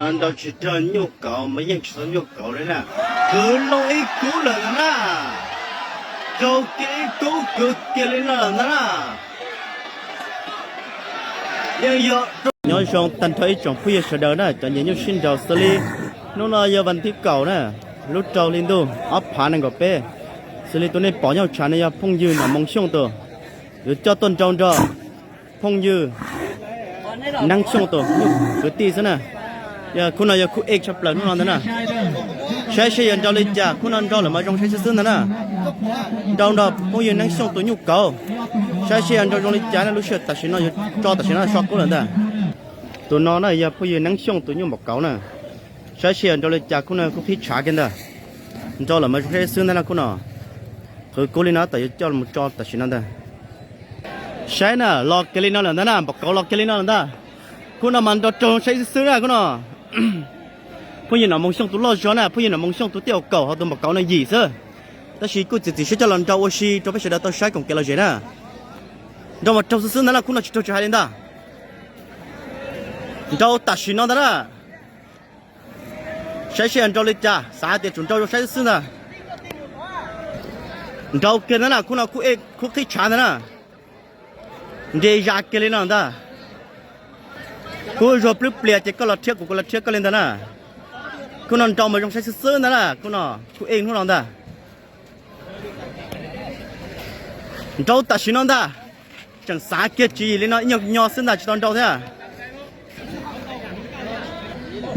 Nrau tsis raug nyuj kauv mas yeej tsis tau nyuj kauv li na. Kwv loo ib kub lawm ntag na. Raug kiag ib kub kwv kiag li no lawm ntag na. Yeej yog nyob zoo tag nrho ib tsoom phooj ywg sawv daws na, cov nyiam nyuj sib nraus xws li hnub no yog vas thib kaum na, lub rau hli ntuj ob phav nees nkaum peb. Xws li tus nej pom nyob hauv tshav no yog phooj ywg Nom Moo Xyooj tus, yuav coj tuaj nrau nrog phooj ywg Neeb Xyooj tus nyuj kwv tij xwb na. Yog khub no yog khub ej tshaj plaws hnub no ntag na. Saib seb yog nrau li cas, khub no nrau lawm mas zoo saib xwb xwb ntag na. Nrau nrog phooj ywg Neeb Xyooj tus nyuj kauv, saib seb yog nrau zoo li cas na. Lub sij hawm tam sim no yuav tso tam sim no so kub lawm ntag. Tus no na yog phooj ywg Neeb Xyooj tus nyuj npaum kauv na. Saib seb yog nrau li cas, khub no khub qhib tshav kiag ntag. Nrau lawm mas zoo saib xwb ntag na khub no. Qhwv kub li no tab tom yuav coj mus tso tam sim no ntag. Saib na, los kiag li no lawm ntag na, npaum kauv los kiag li no lawm ntag. Khub no mas nrau raug saib xwb xwb na khub no. Phooj ywg Nom Moo Xyooj tus loj zog na, phooj ywg Nom Moo Xyooj tus thib kaum hos tus npaum kauv no yim xwb. Tab sis kuj txiav txim siab coj los nrau ua si rau peb sawv daws tau saib koom kev lom zem na. Nrau mas raug xwb xwb ntag na, khub no tsis raug tsis hais li ntag. Nrau tam sim no ntag na. Saib seb yog nrau li cas, xav tias tsum nrau zoo saib xwb ntag. Nrau kiag ntag na, khub no khub qhib tshav ntag na. Nres zas kiag li no ntag. Kub zuag plwb plias ces koj los rhiab kuv, kuv los rhiab koj li ntag na. Khub no nrau mas zoo saib xwb xwb ntag na, khub no khub ej hnub no ntag. Nrau tam sim no ntag. Tseem xav kiag tswv yim li no ib nyuag nyo xwb ntag, tsis tau nrau thiab.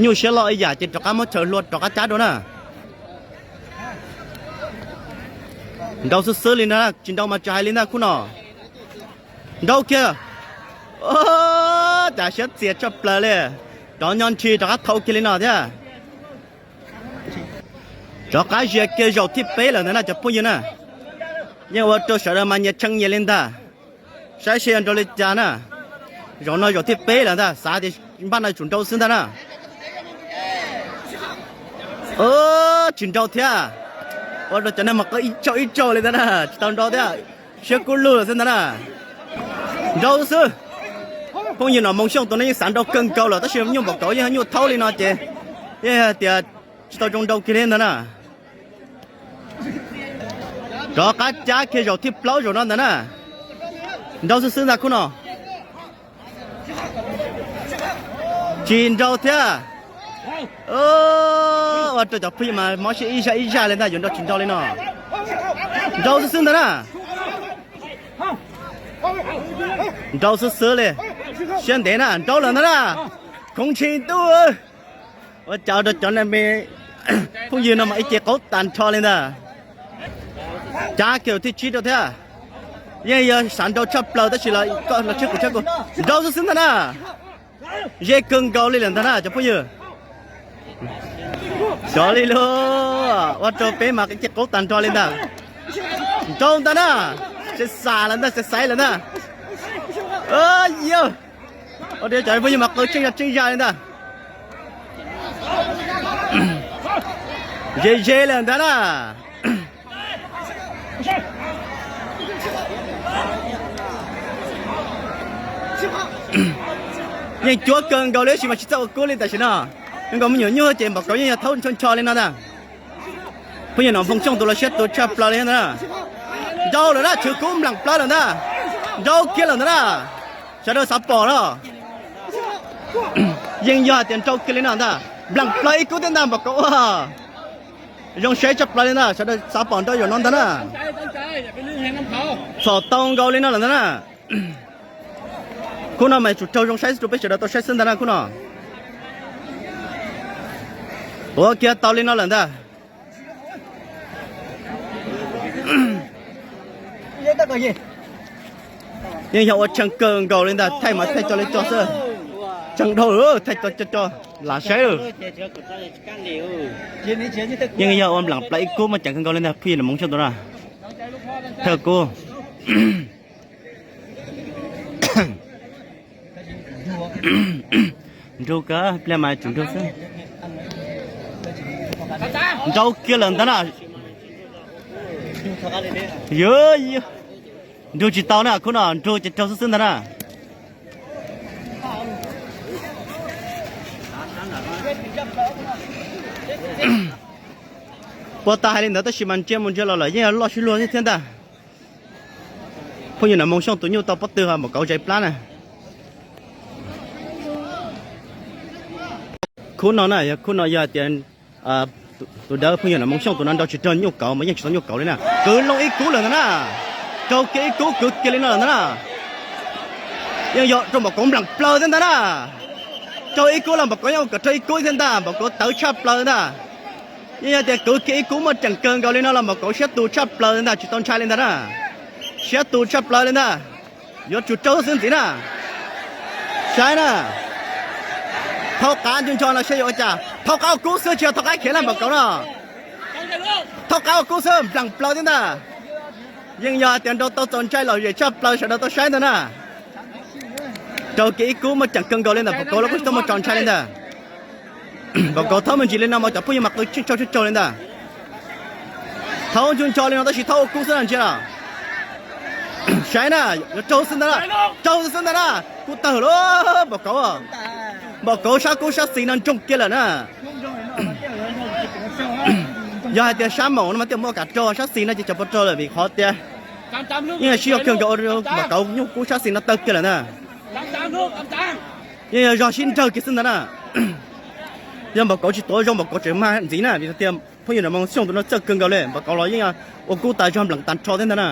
Nyuj siab loj ib yam ces rov qab muab chaw hlua rov qab cab dua na. Nrau xwb xwb li ntag, tsis nrau mas tsis hais li ntag khub no. Nrau kiag. Cas siab txias tshaj plaws li. Rov nyo ntshis rov qab thau kiag li no thiab. Rov qab zias kiag zaum thib peb lawm ntag na cov phooj ywg na. Yeej ua rau sawv daws mas nyias tshee nyias li ntag. Saib seb yog nrau li cas na. Zaum no zaum thib peb lawm ntag, xav tias npaj no tsum nrau xwb ntag na. Tsis nrau thiab. Ua rau cov neeg mas qw ib tsaug ib tsaug li ntag na, tsis tau nrau thiab, siab kub lug lawm xwb ntag na. Nrau xwb. Phooj ywg Nom Moo Xyooj tus no yeej xav nrau kawg nkaus lawm tab sis nyuj npaum kauv yeej nyuj thaub li no ces yeej hais tias tsis tau zoo nrau kiag li ntag na. Rov qab cab kiag zaum thib plaub zaum no ntag na. Nrau xwb xwb ntag khub no. Tsis nrau thiab. Ua rau cov phooj ywg mas mob siab ib zaj ib zaj li ntag, yuav nrau tsis nrau li no. Nrau xwb xwb ntag na. Nrau xwb xwb li. Siab ntev na, nrau lawm ntag na. Khoov ntshis ntuj. Ua cas rau cov me phooj ywg no mas ib ce qaub tag nrho li ntag. Cab kiag thib tsib rau thiab. Yeej yog xav nrau tshaj plaws tab sis los tshiab kuv tshiab kuv. Nrau xwb xwb ntag na. Ze kawg nkaus li lawm ntag na cov phooj ywg. Xyov li lauj, ua rau peb mas ib ce qaub tag nrho li ntag. Nrau ntag na. Xav xav lawm ntag, xav xaiv lawm ntag. Yog, ua rau cov phooj ywg mas qw tseej zaj tseej zaj li ntag. Ze ze lawm ntag na. Yeej cuab kawg nkaus li tab sis mas tsis txawj ua kub li tam sim no. Zoo nkaus me nyuam nyuj ces npaum kauv yeej yog thaub ncho ncho li no ntag. Phooj ywg Nom Moo Xyooj tus los siab tuag tshaj plaws li ntag na. Nrau lawm na, tshwv kub nplam plawv lawm ntag. Nrau kiag lawm ntag na. Sawv daws xav pom los? Yeej yog hais tias nrau kiag li no ntag, nplam plawv ib kub thiab ntag npaum kauv ua. Zoo saib tshaj plaws li ntag, sawv daws xav pom nrau zaum no ntag na. Txhom tau nkaus li no lawm ntag na. Khub no mas tsum raug zoo saib rau peb sawv daws tau saib xwb ntag na khub no. Ua kiag tau li no lawm ntag. Yeej yog ua tshee kawg nkaus li ntag, thaij mas thaij co li co xwb. Tshee dhau lawm, thaij co co co, lam saib lawm. Yeej yog ua nplam plawv ib kub mas ceev kawg nkaus li ntag, phooj ywg Nom Moo Xyooj tus na. Thawj kub. Nrug kawg pliag mas tsum nrug xwb. Nrau kiag lawm ntag na. Yog, nrug tsis tau na, khub no nrug ces raug xwb xwb ntag na. Puas tas hais li ntawd tab sis mas ntsia mus ntsia los lawm yeej yog loj sib luag thiab ntag. Phooj ywg Nom Moo Xyooj tus nyuj tau pob tw ho npaum kauv zais plab na. Khub no na, yog khub no yog hais tias tus dawb phooj ywg Nom Moo Xyooj tus no nrau tsis raug nyuj kauv mas yeej tsis tau nyuj kauv li na. Kwv loo ib kub lawm ntag na. Raug kiag ib kub kwv kiag li no lawm ntag na. Yeej yog raug npaum kauv nplam plaws thiab ntag na. Raug ib kub los npaum kauv yeej ua kom raug ib kub thiab ntag, npaum kauv tawv tshaj plaws ntag. Yeej yog tias kwv kiag ib kub muaj ceem kawg nkaus li no los npaum kauv siab tus tshaj plaws li ntag, tsis tau ntshai li ntag na. Siab tus tshaj plaws li ntag. Yuav tsum raug xwb ntxiv na. Saib na. Thaub qab nco nco no saib yuav ua cas, thaub qab ua kub xwb tsis yog thaub qab khiav na npaum kauv no. Thaub qab ua kub xwb nplam plaws thiab ntag. Yeej yog hais tias nrau tau txaus ntshai lom zem tshaj plaws sawv daws tau saib ntag na. Raug kiag ib kub muaj ceem kawg nkaus li ntawm npaum kauv los kuj tsis tau muaj tso ntshai li ntag. Npaum kauv thaub me ntsis li no mas cov phooj ywg mas qw tsheej tsaug tsheej tsaug li ntag. Thaub nco nco li no tab sis thaub ua kub xwb na ntsia los. Saib na, yuav raug xwb ntag na. Raug xwb ntag na. Kub tawg lawm npaum kauv. Npaum kauv sab kub sab xis no ntsoog kiag lawm na. Yog hais tias sab maum no mas thiaj muaj kam raug, sab xis no ces tsis pom raug lawm vim qhov tias yeej sib yog kawg nkaus, npaum kauv nyuj kub sab xis no tawg kiag lawm ntag. Yeej yog zog sib nrawg kiag xwb ntag na. Yog npaum kauv tsis tuav zoo npaum kauv tseem mag ntxiv na vim tias phooj ywg Nom Moo Xyooj tus no txawj kawg nkaus li, npaum kauv los yeej ua kub tas zog nplees tas nrho thiab ntag na.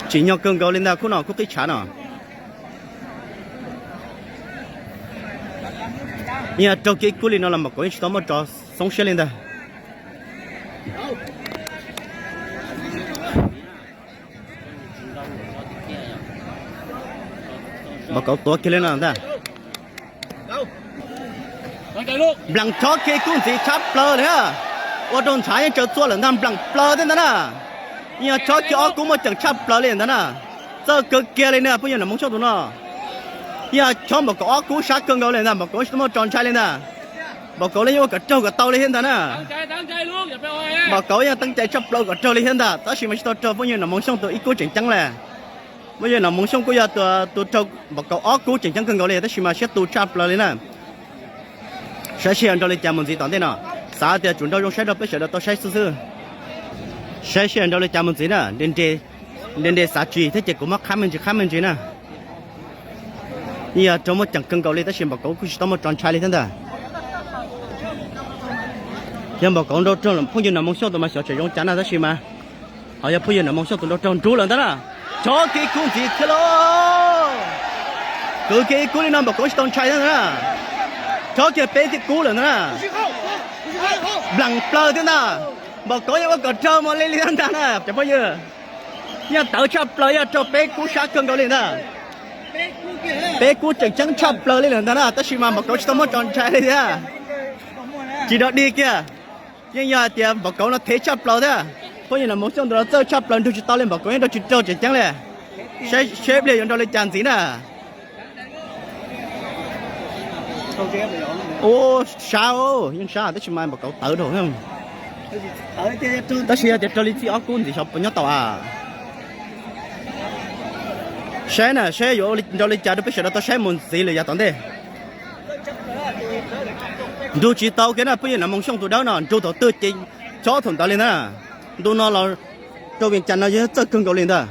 Tsim nyog kawg nkaus li ntag khub no khub qib tshav no. Yeej raug kiag ib kub li no los npaum kauv yeej tsis tau muaj tso xoob siab li ntag. Npaum kauv tuav kiag li no ntag. Nplees chob kiag ib kub ntxiv tshab plaws li. Ua rau ntshav yeej tsaws txua lawm ntag, nplees plaws thiab ntag na. Yeej chob kiag ob kub muaj ceem tshaj plaws li ntag na. Txawj kawg kiag li na phooj ywg Nom Moo Xyooj tus no. Yeej chob npaum kauv ob kub sab kawg nkaus li ntag, npaum kauv tsis tau muaj tso ntshai li ntag. Npaum kauv los yeej ua kom raug kom tau li thiab ntag na. Npaum kauv yeej teeb cai tshaj plaws kom raug li thiab ntag tab sis mas tsis tau raug phooj ywg Nom Moo Xyooj tus ib kub tseem ceeb li. Phooj ywg Nom Moo Xyooj kuj yog tus raug npaum kauv ob kub tseem ceeb kawg nkaus li tab sis mas siab tu tshaj plaws li na. Saib seb yog nrau li cas mus ntxiv tom ntej no. Xav tias tsum nrau zoo saib rau peb sawv daws tau saib xwb xwb. Saib seb yog nrau li cas mus ntxiv na. Nre nre xav tsis thiab ces kuv muab qhab me ntsis qhab me ntsis na. Yeej yog raug muaj ceem kawg nkaus li tab sis npaum kauv kuj tsis tau muaj tso ntshai li thiab ntag. Yog npaum kauv nrau raug phooj ywg Nom Moo Xyooj tus mas xyov tseem zoo cas na tab sis mas ho yog phooj ywg Nom Moo Xyooj tus nrau raug nrub lawm ntag na. Chob kiag ib kub ntxiv thiab lauj. Kwv kiag ib kub li no npaum kauv tsis tau ntshai thiab ntag na. Chob kiag peb thiab kub lawm ntag na. Nplees plaws thiab ntag. Npaum kauv yeej ua kom raug mus li li ntag na cov phooj ywg. Yeej tawv tshaj plaws, yeej raug peb kub sab kawg nkaus li ntag. Peb kub tseem ceeb tshaj plaws li lawm ntag na tab sis mas npaum kauv tsis tau muaj tso ntshai li thiab. Tsis dog dig kiag. Yeej yog hais tias npaum kauv no thev tshaj plaws thiab. Phooj ywg Nom Moo Xyooj tus no txawj tshaj plaws, nrug tsis tau li, npaum kauv yeej nrau tsis raug tseem ceeb li. Saib pliag yuav nrau li cas ntxiv na. Ua sab, yeej sab tab sis mas npaum kauv tawv dhau. Tab sis yog tias raug li txij ob kub ntxiv xyov puas nyob tau a. Saib na saib yuav nrau li cas rau peb sawv daws tau saib mus ntxiv lawm yav tom ntej. Nrug tsis tau kiag na phooj ywg Nom Moo Xyooj tus dawb no nrug thaum twg ces chob thaum ntawd li ntag. Ntu no los rau Vias Cas no yog txawj kawg nkaus li ntag.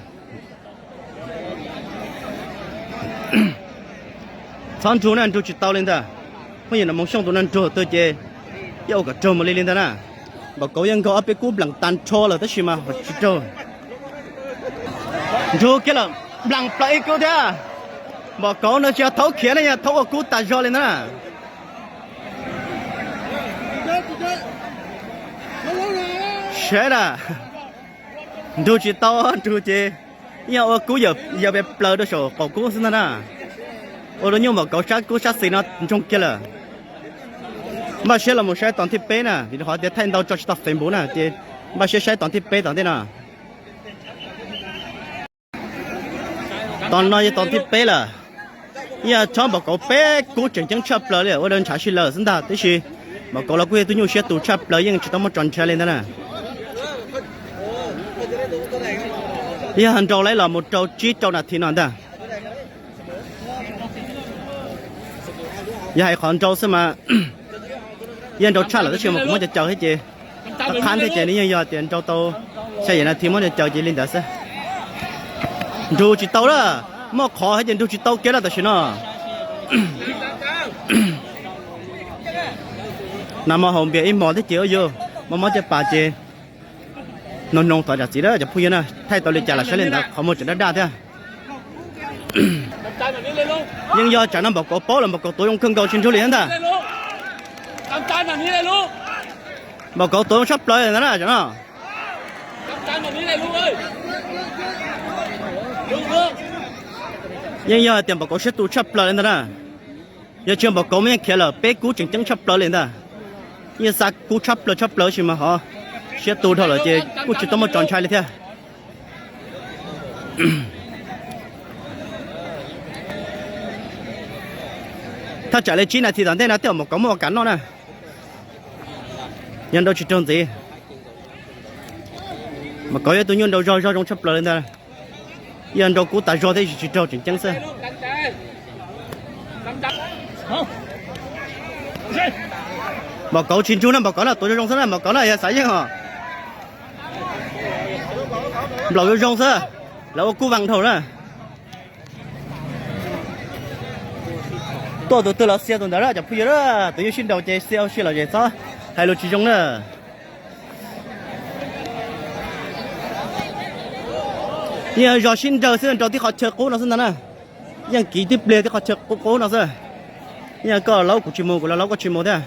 Txhob nrug na, nrug tsis tau li ntag. Phooj ywg Nom Moo Xyooj tus no nrug thaum twg ces yeej ua kom raug mus li li ntag na. Npaum kauv yeej nkaug ob peb kub nplees tag nrho lawm tab sis mas ho tsis raug. Nrug kiag lawm, nplees plaws ib kub thiab. Npaum kauv no tsis yog thaub khiav ne, yog thaub ua kub tas zog li ntag na. Saib na, nrug tsis tau, nrug ces yog ua kub yawm pes plaws rau saum qaum kub xwb ntag na. Ua rau nyuj npaum kauv sab kub sab xis no ntsoog kiag lawm. Npaj siab los mus saib tom thib peb na, vim rau qhov tias thaij ntau tso tsis tau Facebook na ces npaj siab saib tom thib peb tom ntej no. Tom no yog tom thib peb lawm. Yog chob npaum kauv peb kub tseem ceeb tshaj plaws li, ua rau ntshav sib law xwb ntag, tiam sis npaum kauv los kuj yog tug nyuj siab tus tshaj plaws yeej tsis tau muaj tso ntshai li ntag na. Yog nrau lawm los mus rau tsib rau nas this no ntag. Yog hais qhov nrau xwb mas yeej nrau tshaj lawm tab sis mas kuv muab caws caws thiab ces, qhab thiab ces nws yeej yog tias nrau tau xya yim nas this muab caws caws ces li ntawd xwb. Nrug tsis tau lawm, muaj qhov thiab ces nrug tsis tau kiag lawm tam sim no. Nag hmo haus npias ib hmos thiab ces ua yus mob mob caj pas ces, noo noo tov zam txim lawm cov phooj ywg na, thaij tau li cas los saib li ntawd, qhov muag tseem daj daj thiab. Yeej yog tsam no Npaum Kauv paub lawm, Npaum Kauv tuav zoo kawg nkaus tsis nrug li thiab ntag. Npaum Kauv tuav zoo tshaj plaws li ntag na tsam no. Yeej yog hais tias Npaum Kauv siab tu tshaj plaws li ntag na. Yog tsis Npaum Kauv mas yeej khiav lawm, peb kub tseem ceeb tshaj plaws li ntag. Yeej xa kub tshaj plaws tshaj plaws tab sis mas ho siab tu dhau lawm ces kuj tsis tau muaj tso ntshai li thiab. Thaj tsam li tsib nas this tom ntej no tej zaum Npaum Kauv muaj ua kam noj na. Yog nrau tsis raug ntxiv, Npaum Kauv yog tus nyuaj nrau zog zog zoo tshaj plaws li ntag. Yog nrau kub tas zog thiab tsis raug tseem ceeb xwb. Npaum Kauv tsis nrug na, Npaum Kauv na tuav zoo zoo xwb na, Npaum Kauv na yog xav yeej os. Nplaum zoo zoo xwb, lawv ua kub vee dhau na. Tuaj tus twg los xia tus ntawd na cov phooj ywg na, tus nyuaj sib nraus ces xia ua si lom zem txhob hais lus tsis zoo na. Yeej zog sib nrawg xwb, nrau tib qhov chaw qub no xwb ntag na. Yeej kiv tib pliag tib qhov chaw qub qub no xwb. Yeej koj laub kuv tsis mus, kuv los laub koj tsis mus thiab.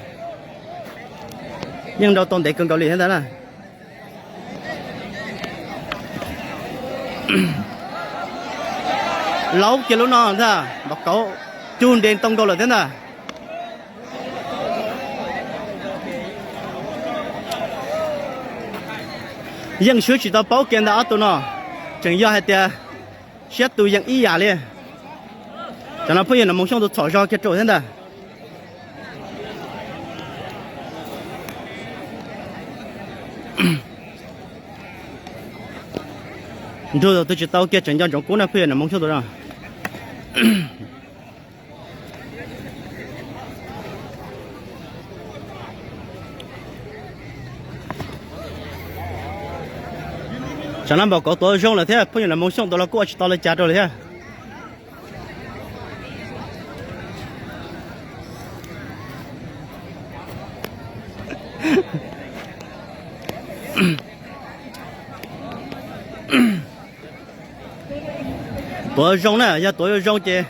Yeej nrau tau ntev kawg nkaus li thiab ntag na. Laub kiag lub no ntag, Npaum Kauv cug nres tau nkaus lawm thiab ntag. Yeej swb tsis tau paub kiag ntag ob tug no, tseem yog hais tias siab tu yeej ib yam li. Tsam no phooj ywg Nom Moos Xyooj tus txhom zog kiag rau thiab ntag. Nrug tus twg tsis tau kiag tseem nco ntsoov kub na phooj ywg Nom Moos Xyooj tus no. Tsam no Npaum Kauv tuav zoo lawm thiab phooj ywg Nom Moos Xyooj tus los kuj ua tsis tau li cas rau lawm thiab. Tuav zoo na, yog tuav zoo zoo ces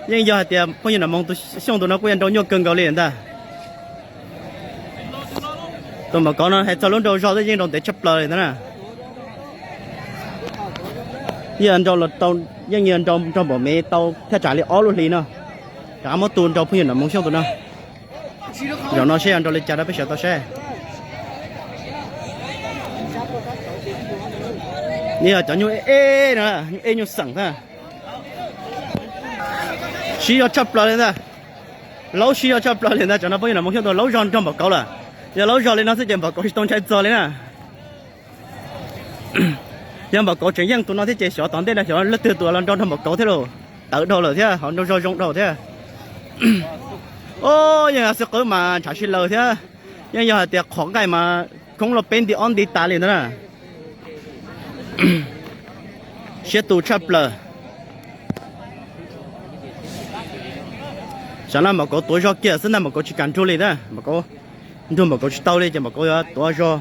yeej yog hais tias phooj ywg Nom Moos tus Xyooj tus no kuj yeej nrau nyuaj kawg nkaus li ntag. Tus Npaum Kauv no hais txog lub nrau zog twb yeej nrau ntev tshaj plaws li ntag na. Yeej nrau los tau, yeej nrau nrog Npaum Mev tau thaj tsam li ob lub hlis no, rov qab muab tu nrau phooj ywg Nom Moos Xyooj tus no. Zaum no seb yog nrau li cas rau peb sawv tau saib. Yeej yog cov nyuj eb no, nyuj eb nyuj xeem thiab. Sib zog tshaj plaws li ntag. Laub sib zog tshaj plaws li ntag, tsam no phooj ywg Nom Moos Xyooj tus laub zog nrog Npaum Kauv lawm. Yog laub zog li no xwb ces Npaum Kauv tsis tau ntshai txog li na. Yog Npaum Kauv tseem yeej tus no thiab ces xyov tom ntej no xyov leej twg tus los nrau nrog Npaum Kauv thiab lauj. Tawv dhau lawm thiab ho nrau zog zoo dhau thiab. Os, yeej xwb qwb mas ntshav sib laws thiab. Yeej yog hais tias qhov nqaij mas khoob los peb nti ob nti tas li ntag na. Siab tu tshaj plaws. Xyov no Npaum Kauv tuav zog kiag xwb ntag, Npaum Kauv tsis kam nrug li na, Npaum Kauv nrug Npaum Kauv tsis tau li ces Npaum Kauv yuav tuav zog.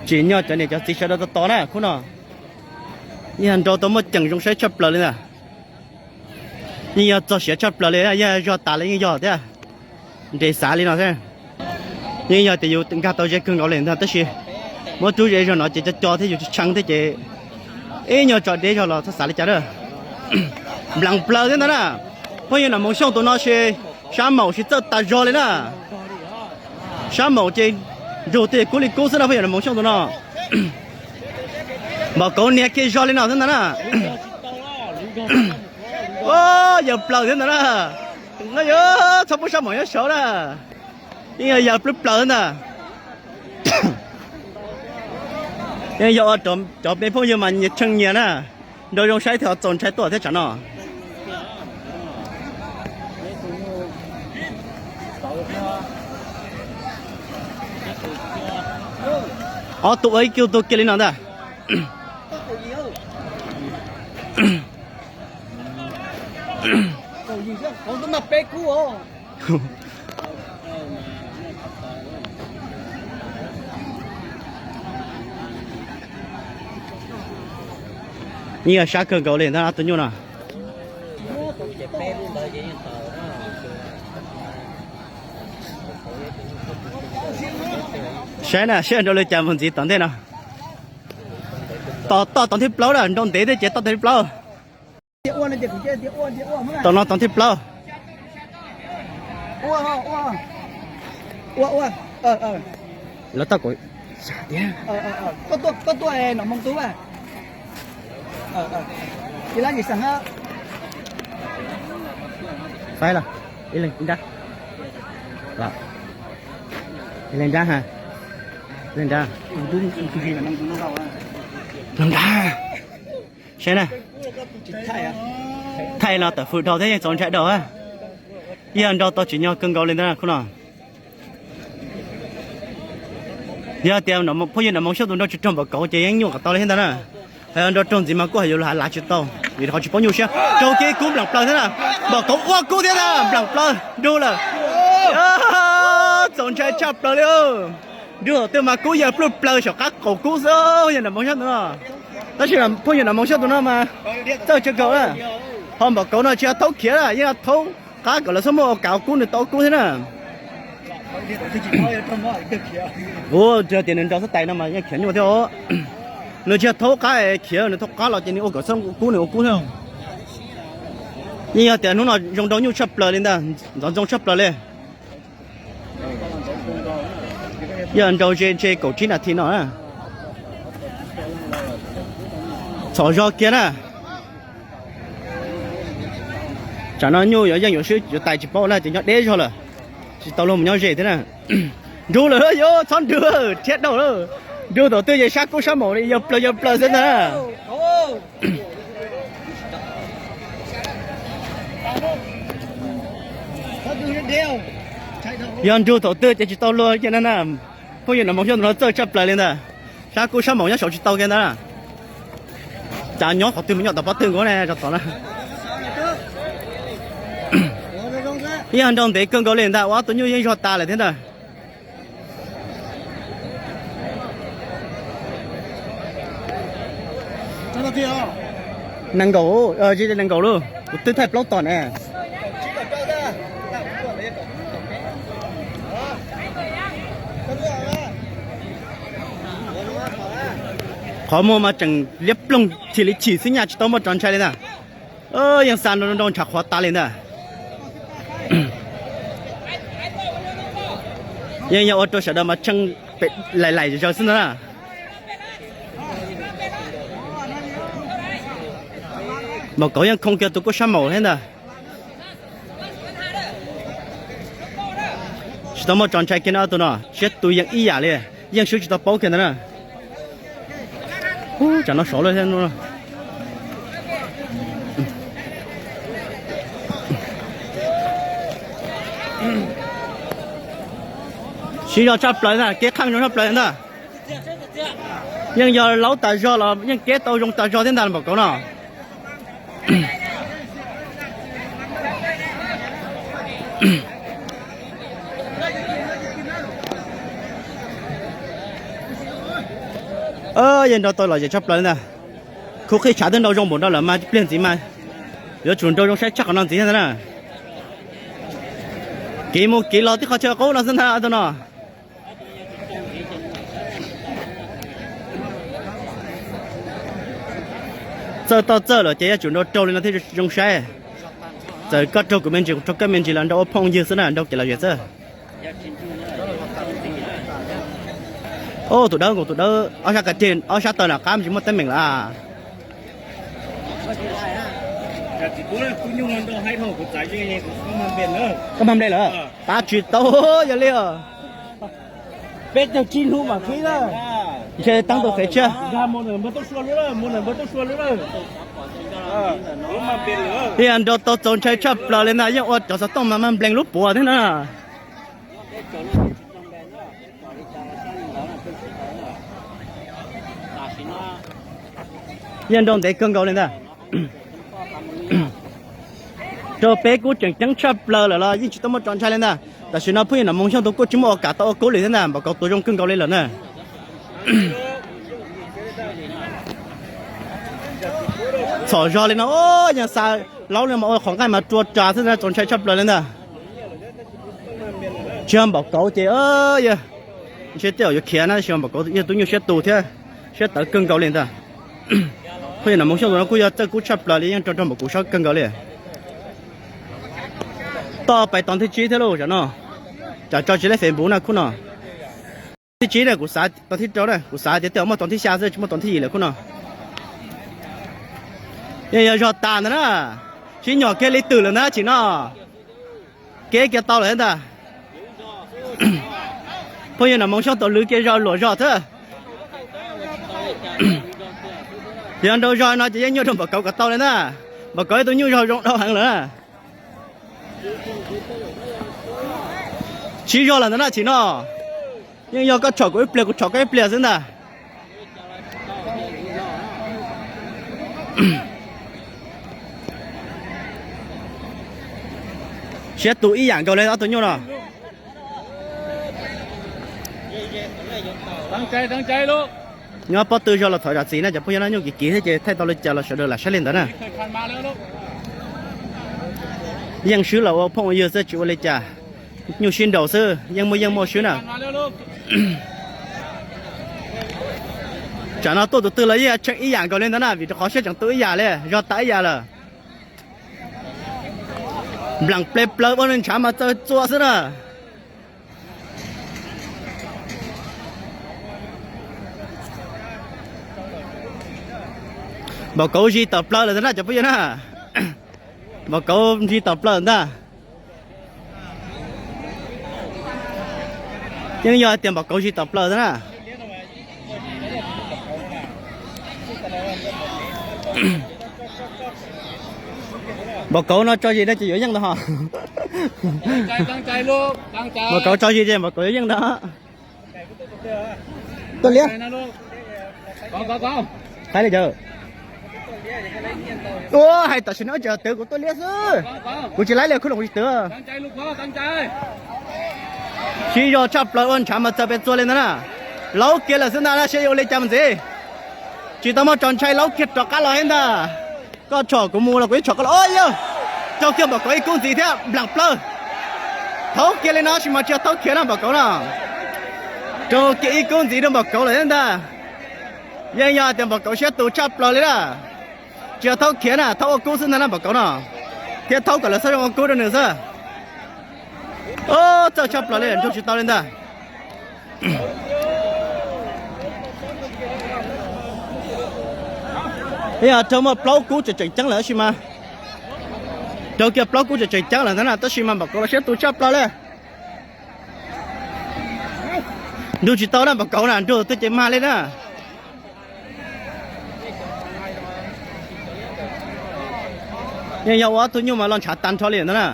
Tsim nyog cov niam cov txiv sawv daws tos tos na khub no. Yeej yog nrau tau muaj ceem zoo saib tshaj plaws li ntag. Yeej yog txog siav tshaj plaws li, yeej zog tas li yeej yog thiab. Nres xav li no thiab. Yeej yog tias yus nkag tau ze kawg nkaus li ntag tab sis muab rub ze zog no ces co co thiab yus tsis tshee thiab ces ib nyuag tso deb zog los txhob xav li cas a. Nplees plaws thiab ntag na. Phooj ywg Nom Moos Xyooj tus no ces sab maum tsis txawj tas zog li na. Sab maum ces nrug tej kub li kub xwb no phooj ywg Nom Moos Xyooj tus no. Npaum Kauv niag kiag zog li no thiab ntag na. Yawg plaws thiab ntag na. No yog txhob pub sab maum nyob saud na. Yeej yog yawg plaws plaws thiab ntag. Yog cov peb phooj ywg mas nyias tsheej nyias na, nrau zoo saib thiaj txaus ntshai tuaj thiab tsam no. Ob tug ua ib kiag tus kiag li no ntag. Yeej yog sab kawg nkaus li ntag ob tug nyuj no. Saib na, saib nrau li cas mus ntxiv tom ntej no. Tom, tom thib plaub lawm, nrau ntev thiab ces tom thib plaub. Tom no tom thib plaub. Lawv tau kom, faib los ib leeg nrab, ib leeg nrab ha, ib leeg nrab, nrab. Saib na, thaij los tam fwm dhau thiab yeej txaus ntshai dhau. Yog nrau tau tsim nyog kawg nkaus li ntawd khub no. Yog tias phooj ywg Nom Moov Xyooj tus nrau tsis raug npaum kauv ces yeej nyuaj kom tau li thiab ntag na. Hos yog nrau raug ntxiv mas kuj hais yuav luag hav lav tsis tau, vim qhov tsis paub nyuj siab. Raug kiag kub nplam plaws thiab na, npaum kauv ua kub thiab ntag, nplam plaws, nrug lawm. Txaus ntshai tshaj plaws li. Nrug thaum twg mas kub yawg pluj plaws saum qab qaum kub xwb, yog Nom Moov Xyooj tus no. Tab sis phooj ywg Nom Moov Xyooj tus no mas txawj tsawg kaus na, ho npaum kauv no tsis yog thaub khiav na, yeej yog thaub qab kom lawv txhob muaj ua kav ua kub nws tau kub thiab na. Ua tias nws nrau xab tais no mas yeej khiav nyuaj thiab os. Nws tsis yog thaub qab khiav, nws thaub qab los ces nws ua kom txhob kub nws ua kub thiab. Yeej yog tias hnub no zoo nrau nyuj tshaj plaws li ntag, ntxov ntxoo tshaj plaws li. Yog nrau ze ntse kaum tsib nas this no na. Txhom zog kiag na. Tsam no nyuj yuav yeej yuav swb yuav tais tsis paub na, ces nyob deb zog lawm, tsis tau luag mus nyob ze thiab na. Nrug lawm, yuav txhob nrug, rhiab dhau lawm. Nrug thaum twg ces sab kub sab maum li, yog plaws yog plaws xwb ntag na. Yog nrug thaum twg ces tsis tau luag kiag na na. Phooj ywg Nom Moov Xyooj tus no txawj tshaj plaws li ntag. Sab kub sab maum nyob saud tsis tau kiag ntag na. Cas nyob qhov twg mus nyom tom pob tw nkaus ne, tso tom na. Yeej nrau ntev kawg nkaus li ntag, ua ob tug nyuj yeej zog tas lawm thiab ntag. Nees nkaum, nees nkaum lauj, kuv twb thaij plaub tom ne. Qhov muag mas tseem liab ploog chim li chim xwb, nyaj tsis tau muaj tso ntshai li ntag. Yeej xa nrau nrau ntshav qhuav tas li ntag. Yeej yog ua rau sawv daws mas tsheej laim laim zaws xwb ntag na. Npaum kauv yeej khoo kiag tus kub sab maum thiab ntag. Tsis tau muaj tso ntshai kiag no, ob tug no siab tu yeej ib yam li, yeej swb tsis tau paub kiag ntag na. Ub, tsam no sov lawm thiab. Siv zog tshaj plaws ntag, kev qheej zoo tshaj plaws ntag. Yeej yog laub tas zog los yeej kev tau zoo tas zog thiab ntag npaum kauv no. Yeej nrau tau lom zem tshaj plaws li ntag. Khuv qhij tshav twb nrau zoo npaum no lawm mas pliag ntxiv mas yuav tsum nrau zoo saib tshaj qhov no ntxiv thiab ntag na. Kev mus kev los tib qhov chaw qub no xwb ntag tus no. Txawj toj txawj lawm ces yuav tsum nrau raug li no thiaj zoo saib. Txawm koj raug kuv me ntsis kuv raug koj me ntsis los nrau ua phooj ywg xwb na, nrau kev lom zem xwb. Ub, tus dawb nkaus tus dawb ob sab kas teg ob sab taw nram qab me ntsis muaj teeb meem lawm. Koj mag nplej lawm, pab tsis tau, yog li os. Peb caug tsib hnub mam qhib na. Ntshe teeb tus qev tshiab. Ib yam nrau tau txaus ntshai tshaj plaws li ntag, yeej ua cov xov tooj mas mas nplees lub puav thiab na. Yeej nrau ntev kawg nkaus li ntag. Rau peb kuj tseem ceeb tshaj plaws lawm los yeej tsis tau muaj tso ntshai li ntag. Tam sim no phooj ywg Nom Moo Xyooj tus kuj tsis muaj ua kam tau ua kub li thiab ntag, npaum kauv tus zoo kawg nkaus li lawm na. Txhom zog li no, yeej xa laub li mas ua qhov nqaij mas rua ras xwb, txaus ntshai tshaj plaws li ntag. Tsis yog npaum kauv ces yog ntshe tej zaum yuav khiav na, tsis yog npaum kauv yog tub nyuj siab tus thiab siab tawv kawg nkaus li ntag. Phooj ywg Nom Moo Xyooj tus no kuj yog txawj kub tshaj plaws li, yeej rau rau npaum kuv saib kawg nkaus li. Toj pais tog thib tsib thiab lauj, tsam no tsam tso tsis lej Facebook na khub no. Thib tsib na, kuv xav tog thib rau na, kuv xav tias tej zaum muaj tog thib xya xwb, tsis muaj tog thib yim lawm khub no. Yeej yog zog tas ntag na, sib nyom kiag li twm lawm ntag tsim no. Kev kiag tau lawm ntag. Phooj ywg Nom Moo Xyooj tau lwv kiag zog luam zog thiab. Yog nrau zog no ces yeej nyuaj rau npaum kauv kom tau li ntag. Npaum kauv ib tug nyuj zog zoo dhau heev lawm na. Sib zog lawm ntag na tsim no. Yeej yog koj tshom kuv ib pliag kuv tshom koj ib pliag xwb ntag. Siab tus ib yam nkaus li ob tug nyuj no. Nyob pob tw zog los thov zam txim na cov phooj ywg na, nyuj kiv kiv thiab ces thaij tau li cas los sawv daws lam saib li ntawd na. Yeej swb los ua phooj ua ywg xwb tsis ua li cas. Nyuj sib nraus xwb, yeej muaj yeej muaj swb na. Tsam no tuaj tus twg los yeej tsheej ib yam nkaus li ntawd na, vim rau qhov siab tseem tu ib yam li, zog tas ib yam lawm. Nplam ple plaws ua ntshav mas txawj txua xwb na. Npaum kauv zis tawm plaws lawm ntag na cov phooj ywg na. Npaum kauv zis tawm plaws ntag. Yeej yog hais tias npaum kauv zis tawm plaws ntag na. Npaum kauv no tso zis no ces yuav yeej ntag ho. Npaum kauv tso zis ces npaum kauv yuav yeej ntag. Tuaj liab. Qaib li cas? Ua hais tam sim no tseem twv kuv tuaj liab xwb. Kuv tsis laib li, kuv tsis twv. Sib zog tshaj plaws ua ntshav mas txawm pes txua li ntag na. Laub kiag lawm xwb ntag na, saib yuav ua li cas mus ntxiv. Tsis tau muaj tso ntshai, laub kiag rov qab los thiab ntag. Koj tshom kuv mus los kuv yeej tshom koj los. Yog raug kiag npaum kauv ib kub ntxiv thiab nplam plaws. Thaub kiag li no tab sis mas tsis yog thaub khiav na npaum kauv no. Raug kiag ib kub ntxiv rau npaum kauv lawm thiab ntag. Yeej yog tias npaum kauv siab tus tshaj plaws li na. Tsis yog thaub khiav na, thaub ua kub xwb ntag na npaum kauv no. Thiab thaub kom lawv xab zoo ua kub rau nws xwb. Txawj tshaj plaws li, nrug tsis tau li ntag. Yog raug muaj plaub kub tseem tseem ceeb lawm tab sis mas, raug kiag plaub kub tseem tseem ceeb lawm ntag na tab sis mas npaum kauv los siab tus tshaj plaws li. Nrug tsis tau na npaum kauv na, nrug twb ces mag li na. Yeej yog ua ob tug nyuj mas los ntshav tag nrho li ntag na.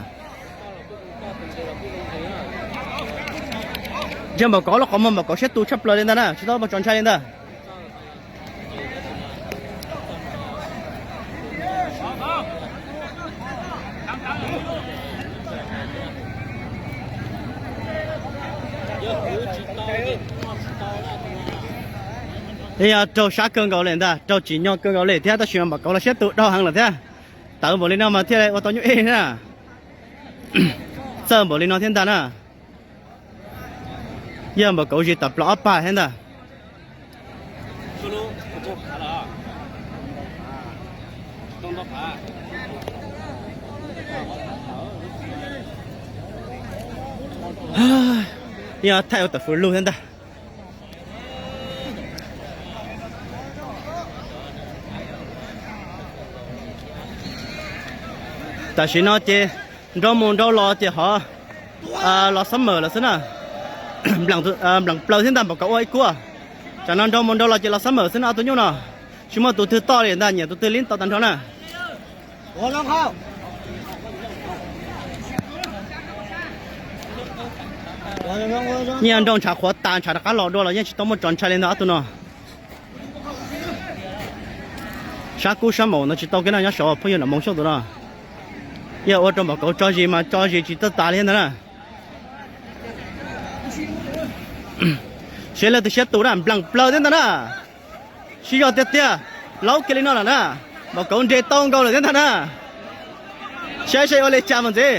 Ntshe npaum kauv los qhov muag npaum kauv siab tus tshaj plaws li ntag na, tsis tau muaj tso ntshai li ntag. Yog raug sab kawg nkaus li ntag, raug tsim nyog kawg nkaus li thiab tab sis mas npaum kauv los siab tus dhau heev lawm thiab. Tawv npaum li no mas thiaj ua tau nyuj ej na. Txawj npaum li no thiab ntag na. Yog npaum kauv zis tawm plaws ob pag thiab ntag. Yog thaij ua tawm fws lug thiab ntag. Tam sim no ces nrau mus nrau los ces hov los xab mawm lawm xwb na. Nplees plaws thiab ntag npaum kauv ua ib kuab. Tam no nrau mus nrau los ces los xab mawm xwb no ob tug nyuj no. Tsis muaj tus twg toj li ntag, nyiam tus twg li tau tag nrho na. Nyiaj nrau ntshav qhuav tas ntshav rov qab los dua los yeej tsis tau muaj tso ntshai li ntag ob tug no. Sab kub sab maum no tsis tau kiag no nyob saud phooj ywg Nom Moov Xyooj tus no. Yog ua rau Npaum Kauv tso zis mas tso zis tsis txawj tas li ntag na. Siab leej twg siab tus na, nplees plaws thiab ntag na. Sib zog tiag tiag, laub kiag li no lawm na. Npaum Kauv nres tau nkaus lawm thiab ntag na. Saib saib ua li cas mas ntxiv.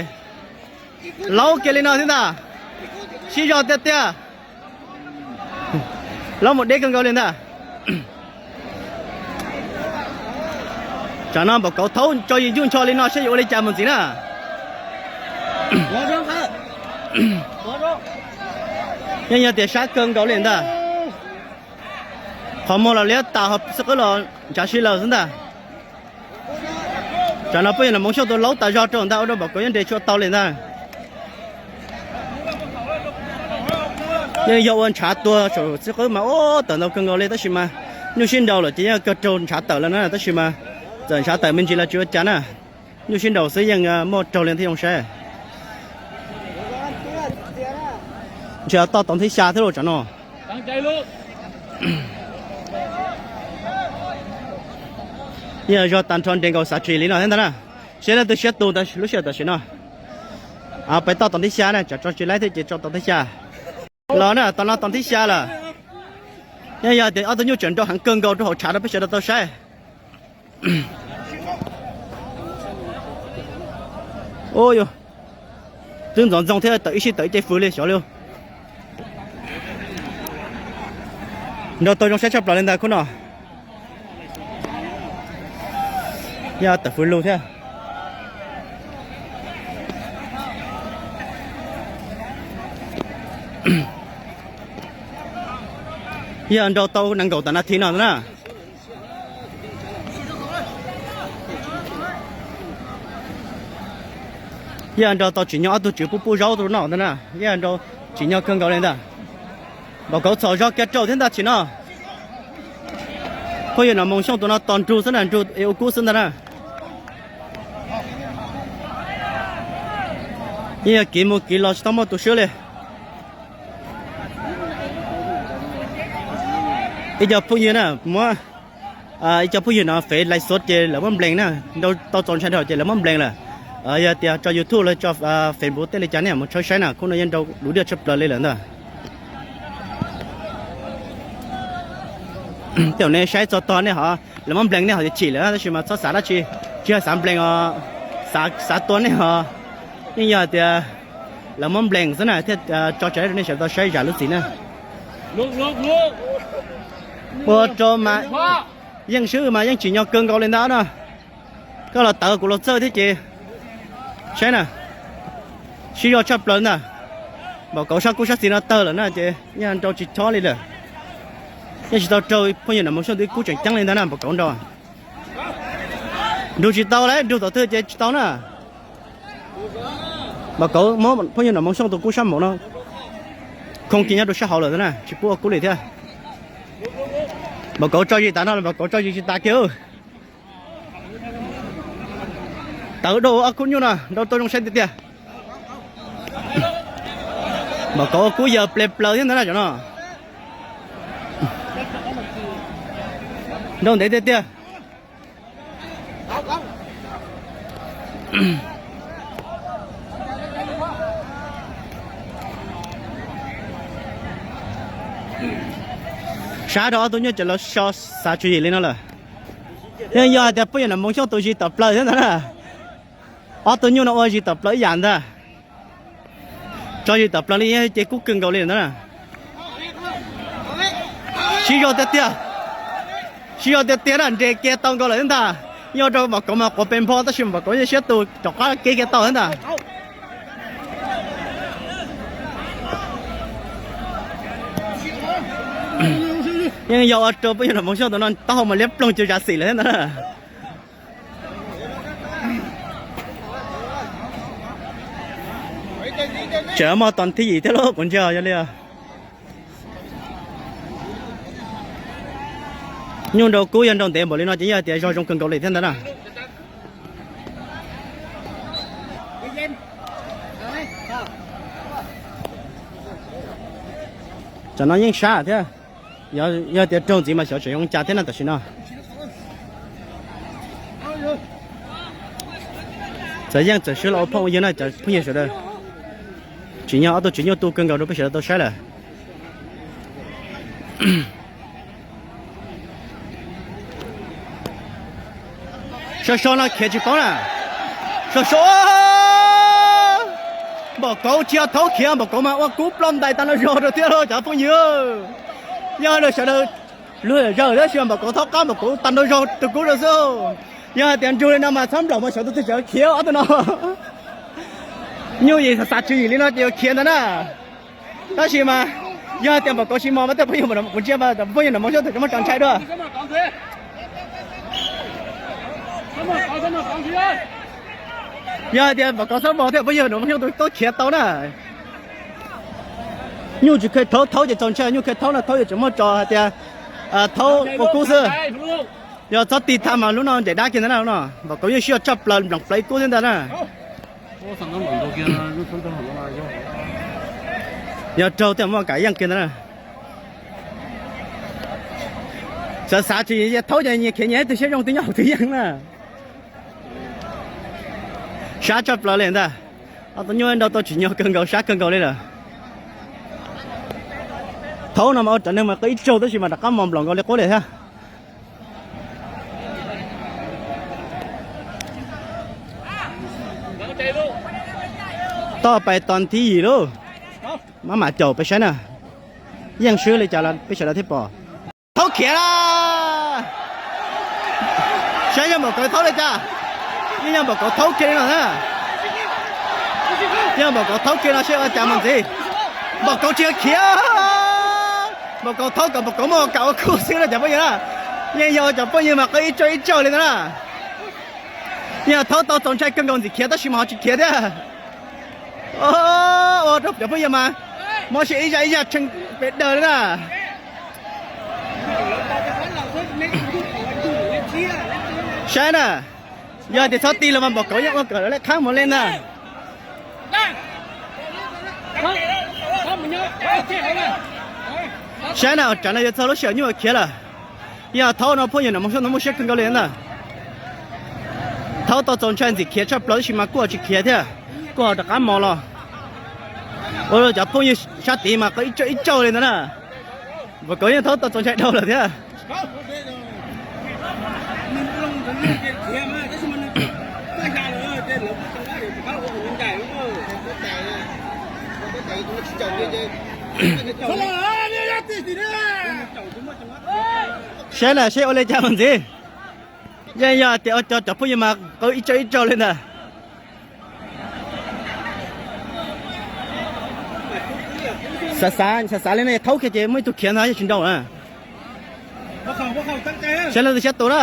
Laub kiag li no thiab ntag. Sib zog tiag tiag. Laub mus deb kawg nkaus li ntag. Tsam no Npaum Kauv thaub tso yus ncuj ncho li no saib yuav ua li cas mus ntxiv na. Yeej yog tias sab kawg nkaus li ntag. Qhov muag los liab tas, xwb qwb los ntshav si lawm xwb ntag. Tsam no pheej yog Nom Moov Xyooj tus laub tas zog rau ntag, ua rau Npaum Kauv yeej nres tsis tau li ntag. Yeej yog ua ntshav tuag saum xwb qwb mas ub tawm ntau kawg nkaus li tab sis mas nyuj sib nraus lawm ces yeej kawg raug ntshav tawm lawm na tab sis mas txawm ntshav tawm me ntsis los tsis ua cas na. Nyuj sib nraus xwb yeej muaj raug li thiaj zoo saib. Ntshe toj tau thib xya thiab lauj tsam no. Yeej zog tag nrho nres nkaus xav tsis li no thiab ntag na. Siab leej twg siab tus lub sij hawm tam sim no. Peb toj tau thib xya na, tsam tso tsis laib thiab ces tso tau thib xya. Los na, tau no tau thib xya lawm. Yeej yog tias ob tug nyuj tseem nrau heev kawg nkaus rau hauv tshav rau peb sawv daws tau saib. Ub, twb ntxoov ntxoo thiab tawm ib sij tawm ib ce fws li xyov li. Nrau tau zoo saib tshaj plaws li ntag khub no. Yog tawm fws lug thiab. Yog nrau tau nees nkaum tawm nas this no na. Yog nrau tau tsim nyog ob tug tswv pub pub zaub rau noj ntag na, yog nrau tsim nyog kawg nkaus li ntag. Npaum kauv txhom zog kiag rau thiab ntag tsim no. Phooj ywg Nom Moos Xyooj tus no tos nrug xwb na, nrug es ua kub xwb ntag na. Yeej yog kev mus kev los tsis tau muaj tus swb li. Ib co phooj ywg na, muab ib co phooj ywg no fev lais xuav ces lawv muab nplees na, nrau tau txaus ntshai dhau ces lawv muab nplees lawm. Yog tias tso YouTube los tso Facebook tej li cas nej mus tshawb saib na, khub no yeej nrau duv diaj tshaj plaws li lawm ntag. Tej zaum nej saib txog tog nej ho, lawv muab nplees nej ho chim lawm tab sis mas txhob xav dab tsi, tsis yog xav nplees os, xav tua nej ho. Yeej yog tias lawv muab nplees xwb na thiaj tso tseg rau nej sawv daws tau saib zam lub txim na. Ua rau mas yeej swb mas yeej tsim nyog kawg nkaus li ntag na. Koj los tawv kuv los txawj thiab ces saib na, sib zog tshaj plaws ntag. Npaum kauv sab kub sab xis no tawg lawm na ces yeej nrau tsis chob li lawm. Yeej tsis tau raug phooj ywg Nom Moos Xyooj tus ib kub tseem ceeb li ntag na npaum kauv nrau. Nrug tsis tau lawm, nrug tom twg ces tsis tau na. Npaum kauv muab phooj ywg Nom Moos Xyooj tus kub sab maum no khoo kiag nyob rau sab hauv lawm na, tsis pub ua kub li thiab. Npaum kauv tso zis tas no, npaum kauv tso zis tsis tas kiag. Tawv dua ob khub nyuj no nrau tau zoo saib tiag tiag. Npaum kauv ua kub yawg ple plaws thiab ntag na cov no. Nrau ntev tiag tiag. Sab rau ob tug nyuj ces lawv so xav tswv yim li no lawm. Yeej yog hais tias phooj ywg Nom Moos Xyooj tus zis tawm plaws thiab ntag na. Ob tug nyuj no ua zis tawm plaws ib yam ntag. Tso zis tawm plaws li ces kub kawg nkaus li ntag na. Sib zog tiag tiag. Sib zog tiag tiag na, nres kiag tau nkaus lawm thiab ntag. Nyob rau npaum kauv mas quav pes npho tab sis npaum kauv yeej siab tus rov qab kev kiag tau thiab ntag. Yeej yog ua rau peb yog Nom Moos Xyooj tus no taub hau mas liab ploog cuag zam xim lawm thiab ntag na. Tseem muaj tos thib yim thiab lauj, kuv ntsia yog li. Nyuj nrau kub yog nrau ntev npaum li no ces yog tias zog zoo kawg nkaus li thiab ntag na. Tsam no yeej sab thiab. Yog tias raug ntxiv mas xyov tseem zoo cas thiab no tam sim no. Txawm yeej txawm swb los ua phooj ua ywg na cov phooj ywg sawv daws. Tsim nyog ob tug tsis nyuaj tu kawg nkaus rau peb sawv daws tau saib lawm. So so no khiav tsis paub na. So so, npaum kauv tsis yog thaub khiav, npaum kauv mas ua kub ploj ntais tag nrho zog rau thiab lauj cov phooj ywg. Yog sawv daws luag zawm tab sis npaum kauv thaub qab npaum kauv tag nrho zog tus kub rau xwb. Yog hais tias nrug li no mas txhob nplaum mas sawv tus twg sawv khiav ob tug no. Nyuj yim xav xav tswv yim li no ces yuav khiav ntag na. Tab sis mas yog hais tias npaum kauv tsis mos mas tej phooj ywg, kuv ntsia mas cov phooj ywg nam Hmoob Xyooj tseem muaj tso ntshai dua. Yog hais tias npaum kauv txhob mos tej phooj ywg nam Hmoob Xyooj tus tub khiav tau na. Nyuj tsis kheev thaub, thaub ces txaus ntshai, nyuj kheev thaub no thaub yuav tseem muaj tso hais tias thaub ua kub xwb. Yog txhob tig tham mas lub no ncaim dab kiag ntag na, lub no npaum kauv yeej sib ua tshaj plaws nploos plaws ib kub thiab ntag na. Yog raug tej muaj kam yeej kiag ntag na. Xav xav tsis thaub ces nyias khiav nyias ib tug siab zoo twb nyob hauv twg yeej na. Sab tshaj plaws li ntag. Ob tug nyuj nrau tau tsim nyog kawg nkaus, sab kawg nkaus li lawm. Thaub no mas ua rav neeg mas qw ib tsaug tab sis mas rov qab mos nplaum nkaus li qub li thiab. Toj pais tos thib yim lauj. Maj mam caum peb saib na. Yeej swb li cas los peb sawv daws thiaj pom. Thaub khiav na. Saib yog npaum kauv thaub li cas. Yeej yog npaum kauv thaub kiag li no na. Yog npaum kauv thaub kiag no seb ua cas mus ntxiv. Npaum kauv tsis yog khiav. Npaum kauv thaub kom npaum kauv muaj kam ua kub xwb na cov phooj ywg na. Yeej yog cov phooj ywg mas qw ib tsaug ib tsaug li ntag na. Yeej yog thaub tau txaus ntshai kawg nkaus ntxim khiav tab sis mas ho tsis khiav thiab. Ua rau cov phooj ywg mas mob siab ib zaj ib zaj tshee pes daws li na. Saib na, yog tias txhob tig los mas npaum kauv yeej ua kom lawv lej qhab mus li ntag. Saib na, tsam no yuav txog lub sij hawm nyuj khiav lawm. Yog thaub no phooj ywg nam Hmoob Xyooj no muaj siab kawg nkaus li ntag. Thaub tau txaus ntshai ntxim khiav tshaj plaws tab sis mas kuj ho tsis khiav thiab, kuj ho rov qab mos los. Ua rau cov phooj ywg sab tid mas qw ib tsaug ib tsaug li ntag na. Npaum kauv yeej thaub tau txaus ntshai dhau lawm thiab. Saib na seb ua li cas mus ntxiv. Yeej yog tias ua cov cov phooj ywg mas qw ib tsaug ib tsaug li ntag. Xav xav xav xav li no thaub kiag ces muaj ib tug khiav ntag yeej tsis nrau na. Saib leej twg siab tus na.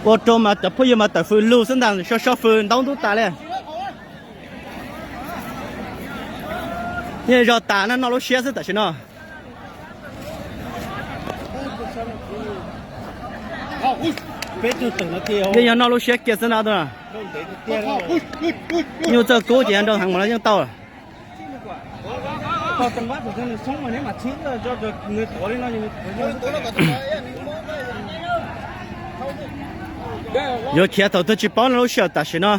Ua rau mas cov phooj ywg mas tawm fws lug xwb ntag, so so fws ntaub ntub tas li. Yeej zog tas na, noj lub siab xwb tam sim no. Yeej yog noj lub siab kiag xwb na. Nyuj txawj kub ces yog nrau heev mas no yeej tau. Yuav khiav thaum twg tsis paub no, lub sij hawm tam sim no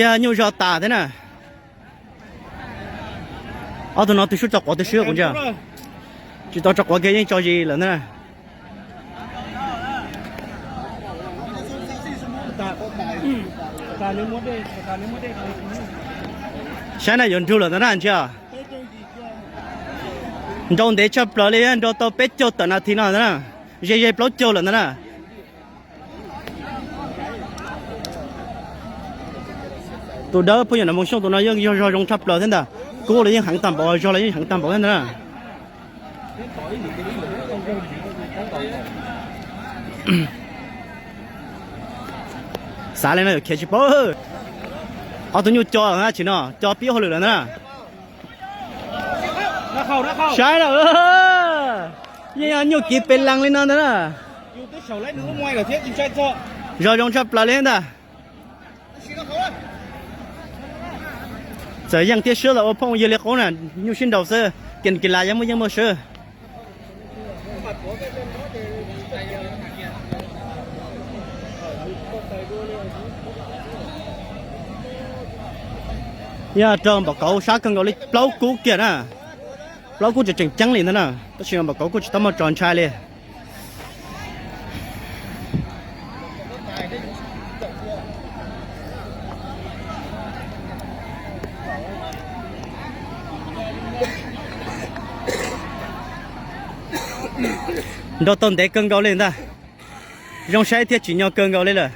yog nyuj zog tas thiab na. Ob tug no twb sub tso quav twb swb kuv ntsia. Tsis tau tso quav kiag yeej tso zis lawm ntag na. Saib na yuav nrug lawm ntag na ntsia. Nrau ntev tshaj plaws li, nrau tau peb caug tawm nas this no ntag na. Ze ze plaub caug lawm ntag na. Tus dawb phooj ywg nam Moos Xyooj tus no yeej yog zog zoo tshaj plaws thiab ntag. Kub los yeej heev tag npaum, zog los yeej heev tag npaum thiab ntag na. Xav li no yuav khiav tsis paub. Ob tug nyuj co lawm na, tsis no co pib hauj lwm lawm ntag na. Saib na. Yeej yog nyuj kiv pes lees li no ntag na. Zog zoo tshaj plaws li ntag. Txawm yeej thiab swb los ua phooj ywg li qub na, nyuj sib nraus xwb, kis kis las yeej muaj yeej muaj swb. Yog raug Npaum Kauv sab kawg nkaus li, plaub kub kiag na. Plaub kub tseem tseem ceeb li ntag na, tab sis Npaum Kauv kuj tsis tau muaj tso ntshai li. Nrau tau ntev kawg nkaus li ntag. Zoo saib thiab tsim nyog kawg nkaus li lawm.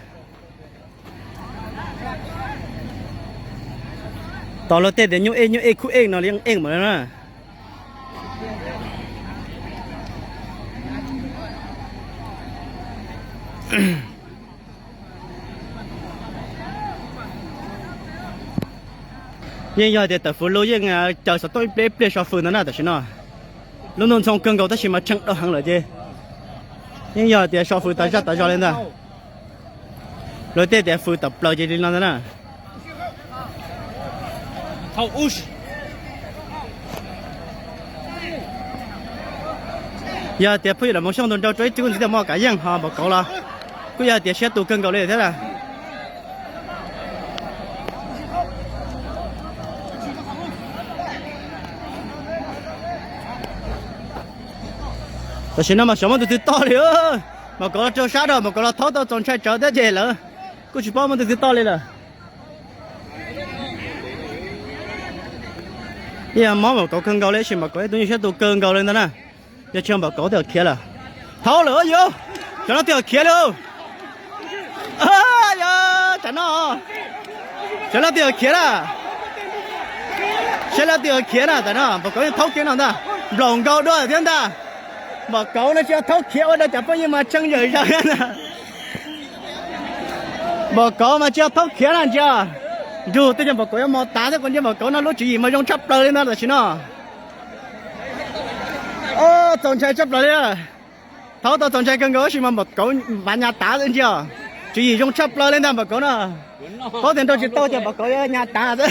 Tos luag tej tias nyuj ej nyuj ej khub ej no li ej mas na. Yeej yog tias tawm fws lug yeej caws xov tooj ib pliag ib pliag so fws ntag na tam sim no. Lub ntuj ntxhoo kawg nkaus tab sis mas tsheej dawb heev lawm ces yeej yog tias so fws tas zaj tas zog li ntag. Luag tej tias fws tawm plaws ces li no ntag na. Yog tias phooj ywg Nam Moos Xyooj tus nrau rau ib tug ntxiv tias muaj kav yeej ho Npaum Kauv los kuj yog tias siab tus kawg nkaus li thiab na. Tam sim no mas xyov muaj tus twg toj li. Npaum Kauv los raug sab rau, Npaum Kauv los thaub tau txaus ntshai tsawv thiab ces lawv kuj tsis paub muaj tus twg toj li lawm. Ib yam mob Npaum Kauv kawg nkaus li, tab sis Npaum Kauv ib tug nyuj siab tus kawg nkaus li ntag na. Yog tsis Npaum Kauv twb khiav lawm. Thaub lawm yuav, tsam no twb khiav li. Yog tsam no, tsam no twb khiav na. Saib lawv twb khiav na, tam no Npaum Kauv yeej thaub khiav no ntag. Nplaum nkaus dua thiab ntag. Npaum Kauv no tsis yog thaub khiav ua rau cov phooj ywg mas tsheej yawm zaws na. Npaum Kauv mas tsis yog thaub khiav na ntsia. Nrug tej cov Npaum Kauv yuav mos tav thiab, kuv ntsia Npaum Kauv no lub tswv yim mas zoo tshaj plaws li ntag tam sim no. Txaus ntshai tshaj plaws li. Thaub tau txaus ntshai kawg nkaus tab sis mas Npaum Kauv npav nyas tav xwb ntsia. Tswv yim zoo tshaj plaws li ntag Npaum Kauv no. Paub tias nrau tsis tau ces Npaum Kauv yuav nyas tav xwb.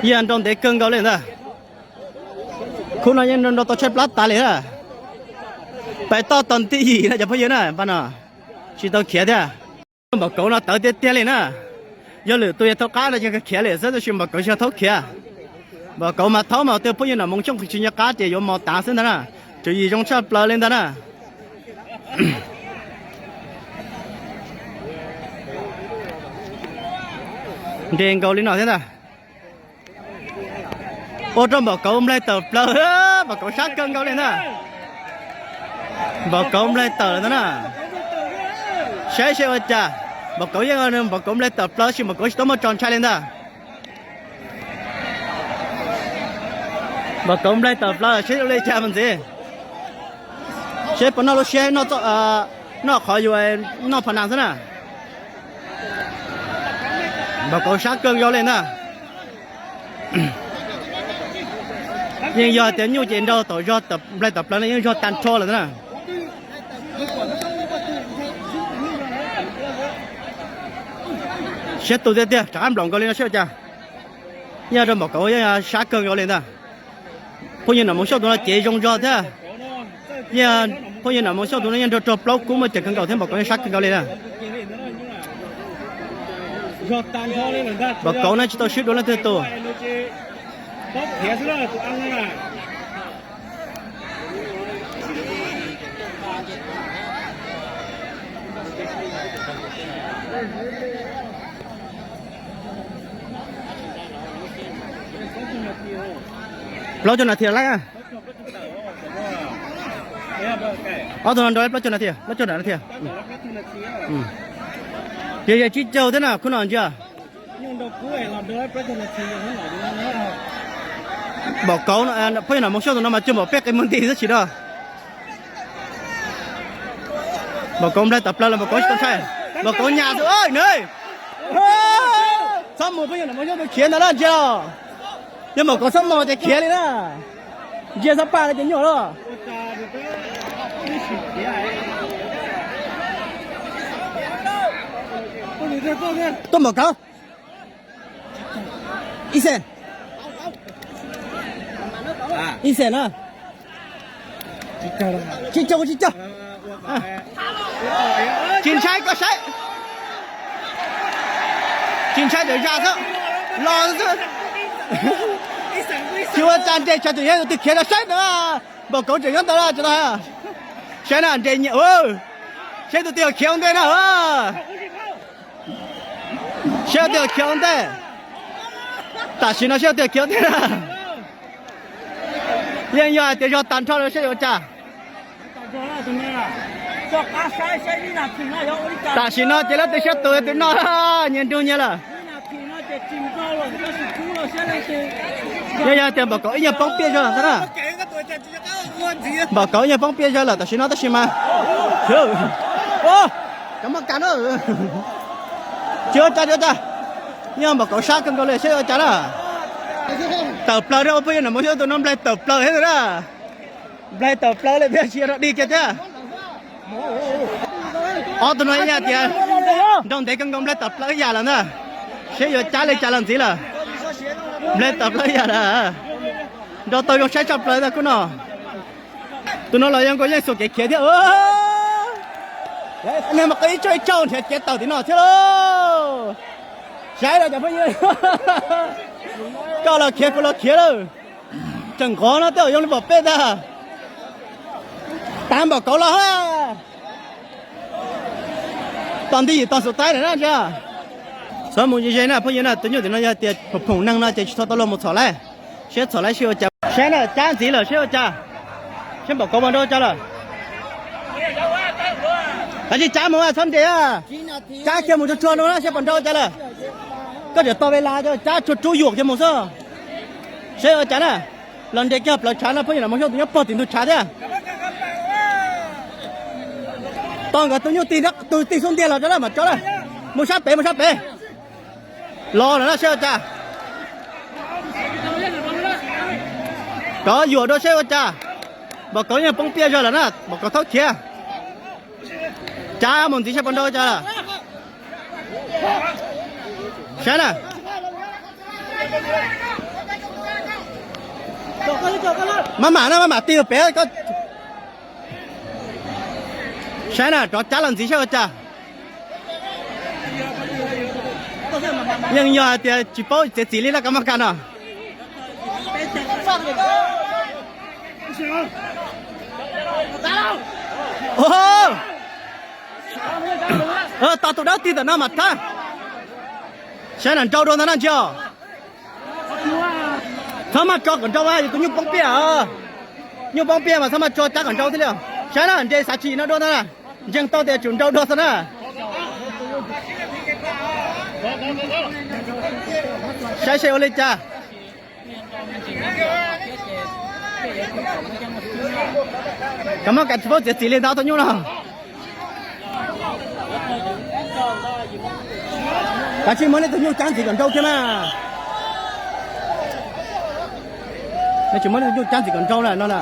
Yog nrau ntev kawg nkaus li ntag. Khub no yeej nrau tau tshaib plab tas li na. Pais toj tos tij yim na cov phooj ywg na, npaj no tsis tau khiav thiab. Npaum Kauv no tawv tiag tiag li na. Yog lwm tus yog thaub qab no ces khiav li xwb tab sis Npaum Kauv tsis yog thaub khiav. Npaum Kauv mas thaub mas tej phooj ywg Nam Moos Xyooj tsis nco qab ces yuav mos tav xwb ntag na. Tswv yim zoo tshaj plaws li ntag na. Nres nkaus li no thiab ntag. Ua rau Npaum Kauv nplaig tawm plaws, Npaum Kauv sab kawg nkaus li ntag. Npaum Kauv nplaig tawm lawm ntag na. Saib seb ua cas, Npaum Kauv yeej, Npaum Kauv nplaig tawm plaws tab sis Npaum Kauv tsis tau muaj tso ntshai li ntag. Npaum Kauv nplaig tawm plaws seb ua li cas mas ntxiv. Seb puas noj lub siab noj qhov yus noj phom nas xwb na. Npaum Kauv sab kawg nkaus li ntag. Yeej yog tias nyuj ces nrau tom zog, nplaig tawm plaws no yeej zog tag nrho lawm na. Siab tus tiag tiag, rov qab nplaum nkaus li no seb ua cas. Yog rau Npaum Kauv yeej sab kawg nkaus li ntag. Phooj ywg Nam Moos Xyooj tus no cev zoo zog thiab. Yeej, phooj ywg Nam Moos Xyooj tus no yeej nrau raug plaub kub muaj ceem kawg nkaus thiab Npaum Kauv yeej sab kawg nkaus li na. Npaum Kauv no tsis tau swb dua leej twg tus. Plaub caug nas this laij. Ob tug no nrau laij plaub caug nas this, plaub caug nas this. Yog yog tsib caug thiab na khub no ntsia. Npaum Kauv, phooj ywg Nam Moos Xyooj tus no mas cuag npaum peb qe muag nti xwb tsis dog. Npaum Kauv nplaig tawm plaws los Npaum Kauv tsis tau ntshai. Npaum Kauv nyas xwb na. Txhob mus, phooj ywg Nam Moos Xyooj tus khiav ntawd na ntsia os. Yog npaum kov txhob mos ces khiav li na. Ntsia txhob paj li ces nyuaj lawm. Tuaj npaum kov. Ib xees. Ib xees na. Tsis caug, tsis caug. Tsis ntshai, koj saib. Tsis ntshai, tawm zam xwb. Los xwb. Tsis ua cas, nres tshav twm yog tus twg khiav los saib ntawd. Npaum kov tseem nyob ntawd, tsis tau hais. Saib na, nres nyiam. Saib tus twg khiav ua ntej na. Saib tus twg khiav ua ntej. Tam sim no saib tus twg khiav ua ntej na. Yeej yog hais tias zog tag nrho lawm, saib yuav ua cas. Tam sim no ces leej twg siab tus twg noj, nyias nrug nyias lawm. Yeej yog hais tias npaum kov ib nyuag poob piaj zog lawm ntag na. Npaum kov ib nyuag poob piaj zog lawm tam sim no tab sis mas, cov maj kas na. Tsis ua cas, tsis ua cas. Yeej npaum kov sab kawg nkaus li, saib ua cas na. Tawm plaws, ua phooj ywg na, mus xyov tus no nplaig tawm plaws thiab na. Nplaig tawm plaws li, thiab tsis rau dig kiag thiab. Ob tug no yog tias nrau ntev kawg nkaus, nplaig tawm plaws ib yam lawm ntag. Saib yuav cab li cas los ntxiv lawm. Nplaig tawm plaws ib yam lawm. Nrau tau zoo saib tshaj plaws ntag khub no. Tus no los zoo nkaus yeej xuas kev khiav thiab. Niag mas qw ib tsaug ib tsaug nrhiav kev tawm tim no thiab lauj. Saib los cov phooj ywg, koj los khiav kuv los khiav lawm. Tseem nqov no tej zaum zoo li pom peb ntag. Tav npaum kauv los ha. Tos nti yim tos xuv taib lawm na ntsia. Txhob mus ze ze na phooj ywg na, tus nyuj tim no yog tias phoom phoom neeg no ces tsis txhob tau luag mus txhom laij. Saib txhom laij saib ua cas, saib na cab ntxiv lawm saib ua cas. Saib npaum kauv puas nrau cas lawm. Kav tsij cab mus txhob nres, cab kiag mus tsuag tsuag no na saib puas nrau cas lawm. Koj tseem tos ve las cab tsuag tsuag yuam kiag mus xwb. Saib ua cas na. Los nres kiag plawv tshav no phooj ywg na, mus xyov tus nyob pog tim ntug tshav thiab. Tos nkawd tus nyuj tig, tus tig xub ntiag los rau lawm mam tso lawm. Mus sab pem, mus sab pem. Los lawm na saib ua cas. Kov yuam dua saib ua cas. Npaum kauv yeej poob piaj zog lawm na, npaum kauv thaub khiav. Cab mus ntxiv saib puas nrau cas lawm. Saib na. Maj mam na, maj mam tig pem. Saib na, rov cab los ntxiv saib ua cas. Yeej yog hais tias tsis paub txiav txim li laj kab maj kas no. Tos tus dawb tig ntawm no mas thab. Saib na, nrau dua ntag na ntsia. Txhob maj tso kom nrau, yus tus nyuj poob piaj. Nyuj poob piaj mas txhob maj tso cab kom nrau thiaj li. Saib na, nres xav tsim no dua ntag na. Ntseeg tau tias tsum nrau dua xwb na. Saib seb ua li cas. Kab maj kas tsis paub txiav txim li ntag tus nyuj no. Kav tsij muab nej tus nyuj cab ntxiv kom nrau thiab na. Nej tsis muab nej tus nyuj cab ntxiv kom nrau na no na.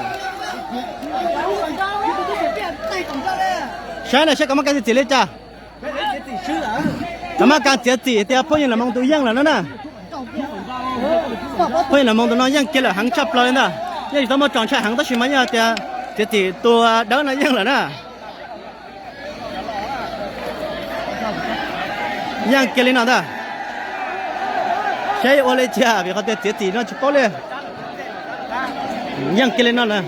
Saib na saib kab maj kas txiav txim li cas. Kab maj kas txiav txim tias phooj ywg Nam Moos tus yeej lawm no na. Phooj ywg Nam Moos tus no yeej kiag lawm heev tshaj plaws li ntag. Yeej tsis tau muaj tso ntshai heev tab sis mas yeej tias txiav txim tus dawb no yeej lawm na. Yeej kiag li no ntag. Saib ua li cas vim qhov tias txiav txim no tsis paub li. Yeej kiag li no na.